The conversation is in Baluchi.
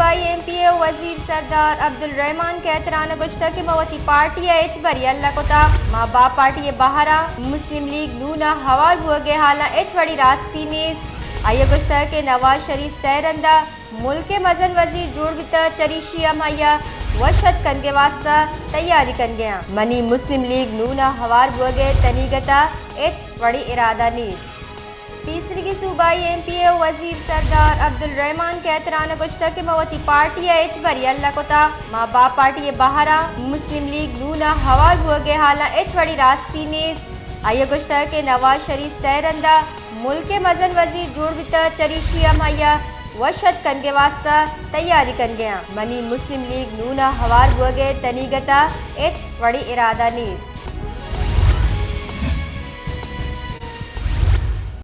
آئی ایم پی اے ءِ وزیر سردار عبدالرحمان کھیتران ءَ گوشتگ کہ ما وتی پارٹی ءَ ہچبر یل نہ کتگ، ما باپ پارٹی ءِ بہر آں، مسلم لیگ نون ءَ ہوار بوگ ءِ حالاں ہچ وڑیں راستی نیست۔ آئی ءَ گوشتگ کہ نواز شریف سئے رند ءَ ملک ءِ مزن وزیر جوڑ بیتگ، چریشی ءَ ہم آئی ءَ وش اتک کنگ ءِ واستہ تیاری کنگ ءَ آں۔ منی مسلم لیگ نون ءَ ہوار بوگ ءِ تنیگت ءَ ہچ وڑیں ارادہ نیست۔ پیسریگیں صوبائی ایم پی اے ءِ وزیر سردار عبدالرحمان کھیتران ءَ گوشتگ کہ ما وتی پارٹی ءَ ہچبر یل نہ کتگ، ما باپ پارٹی ءِ بہر آں، مسلم لیگ نون ءَ ہوار بوگ ءِ حالاں ہچ وڑیں راستی نیست۔ آئی ءَ گوشتگ کہ نواز شریف سئے رند ءَ ملک ءِ مزن وزیر جوڑ بیتگ، چریشی ءَ ہم آئی ءَ وش اتک کنگ ءِ واستہ تیاری کنگ ءَ آں۔ منی مسلم لیگ نون ءَ ہوار بوگ ءِ تنیگت ءَ ہچ وڑیں ارادہ نیست۔